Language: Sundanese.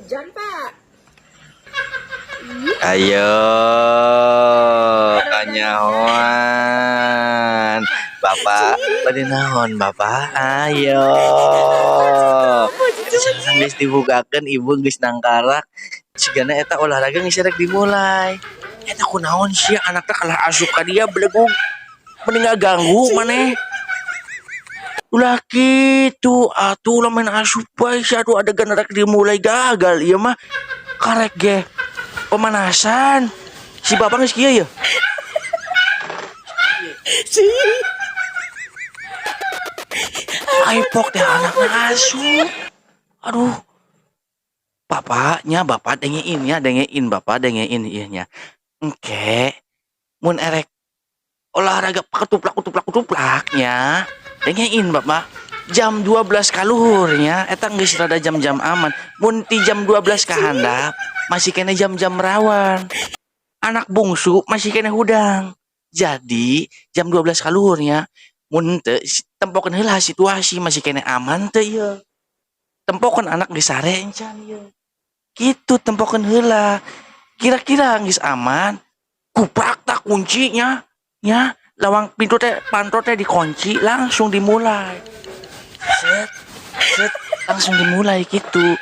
Hujan, Pak. Ayo, kanyahoan. Bapak, bade naon, Bapak? Ayo. Sekarang geus dibukakeun, ibu geus nangkarak. Sigana eta olahraga geus rek dimulai. Eta kunaon sih anaknya kalah asup ka dia, belegug. Mending ganggu maneh. Ulah kitu atuh, ulah main asup bae sia. Aduh, adegan rek dimulai gagal ieu mah. Karek ge pemanasan. Si bapak geus kieu ya. Si. Aipok teh anakna asup. Aduh. Bapaknya, bapak dengein ya, dengein, bapak dengein ieu nya. Engke mun erek olahraga ketuplak ketuplak ketuplaknya, dengein, bapak, jam 12 kaluhurnya eta geus rada jam-jam aman. Mun ti jam 12 ka handap masih keneh jam-jam rawan, anak bungsu masih keneh hudang. Jadi jam 12 kaluhurnya, mun teu tempokeun heula situasi masih keneh aman teu ieu. Tempokeun anak geus sare encan ieu kitu, tempokeun heula kira-kira geus aman, kuprak tak kuncinya nya, lawang pintu teh, panto teh dikunci, langsung dimulai, set set, langsung dimulai gitu.